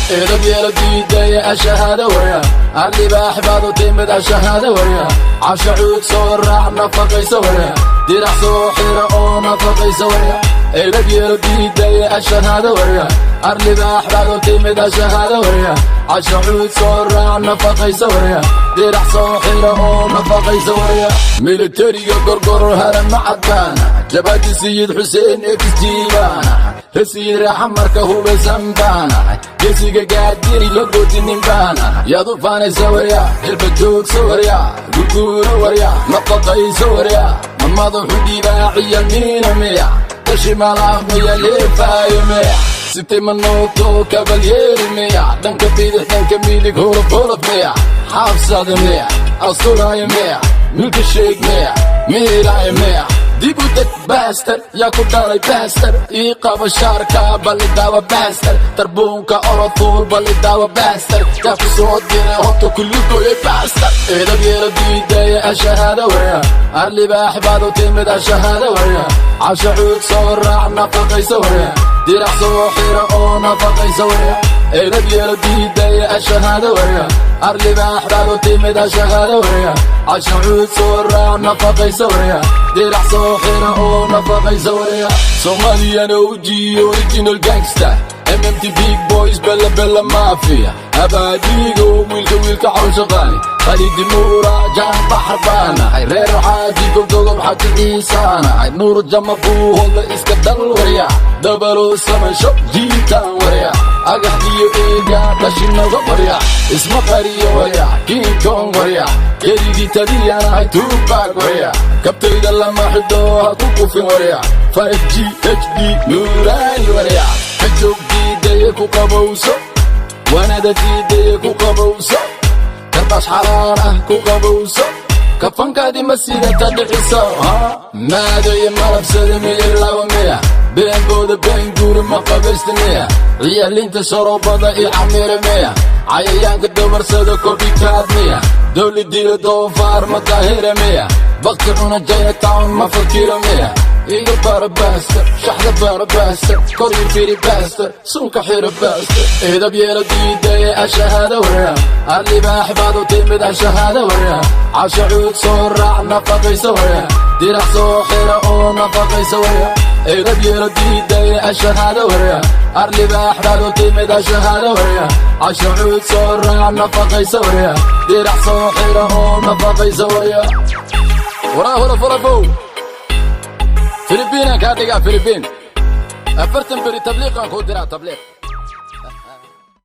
Edab yeelo diidaya, ashahaada warya. Arlibaax baad u timid, ashahaada warya. Cashacuud soo raac, nafaqaysa warya. Dirac soo xira oo nafaqaysa warya. Edab yeelo diidaya, ashahaada warya. Arlibaax baad u timid, ashahaada warya. Cashacuud soo raac, nafaqaysa warya. Dirac soo xira oo nafaqaysa warya. Militariga Gorgoror harama cadbaana, jabhadi Sayid Xuseen exjiibaana, rasiid raaxamarka hubaysan baana, gesiga gaadiri la goodinin baana. Yaad u faanaysa warya? Hilba joogsa warya, gurguuro warya, nafaqaysa warya. Ma madaxu dhibaaciya miina miya? Tashimalaa miya? Leefaayo miya? Sitay manooto kabalyeeri miya? Dhanka bidix, dhanka midig, holof holof miya? Xaabsada miya? Asturaayo miya? Milka sheeg miya? Miiraayo miya? Dib u deg bastard, yaa ku dhalay bastard? Ii qaba shaarka, balidaawa bastard. Tarbuunka orofuul, balidaawa bastard. Yaa ku soo diray horta kulligooyay bastard? Edab yeelo diidaya, ashahaada warya. Arlibaax baad u timid, ashahaada warya. Cashacuud soo raac, nafaqaysa warya. Dirac soo xira oo nafaqaysa warya. Edab yeelo diidaya, ashahaada warya. Arlibaax baad u timid, ashahaada warya. Cashacuud soo raac, nafaqaysa warya. Dirac soo xira oo nafaqaysa warya. Somalian OG, original gangster, MMT big boys, bella bella mafia, abaadigo wiilka wiilka cawsha qaali Khalidi Nuura jaan baxar baanahay, reer Xaaji Goldogob Xaji Ciisaanahay, Nuur Jama Buuhoodla iska dal warya, dabalo samaysho jiitaan warya, agax iyo eega dhashinaga warya, isma qariyo warya, King Kong warya, keligii taliyanahay Tupac warya, kabtayda lama xidho, ha ku kufin warya, 5G HD nuuraani warya, ka joog diidaya, ku qabowso wanada diidaya, ku qabowso karbaas xalaal ah, ku qabowso kafankaadi ma sidata dhiciso maadayo malabsada miya laba miya beenbooda beenguuri ma qabaysta miya? Ciyaalinta sharoobada iyo camira miya? Cayayaanka dabarsada copycat miya? Dowladila doofaar ma daahira miya? Bakti cuna Chinatown ma fakira miya? Iga bara bastard, shaxda bara bastard, kor iyo firi bastard, suunka xira bastard. Edab yeelo diidaya, ashahaada warya. Arlibaax baad u timid, ashahaada warya. Cashacuud soo raac, nafaqaysa warya. Dirac soo xira oo nafaqaysa warya. Edab yeelo diidaya, ashahaada warya. Arlibaax baad u timid, ashahaada warya. Cashacuud soo raac, nafaqaysa warya. Dirac soo xira oo nafaqaysa warya. Waraa holof holofow, Filibiinaan kaa dhigaa, Filibiin. 40 beri tabliiqaan kuu diraa, tabliiq.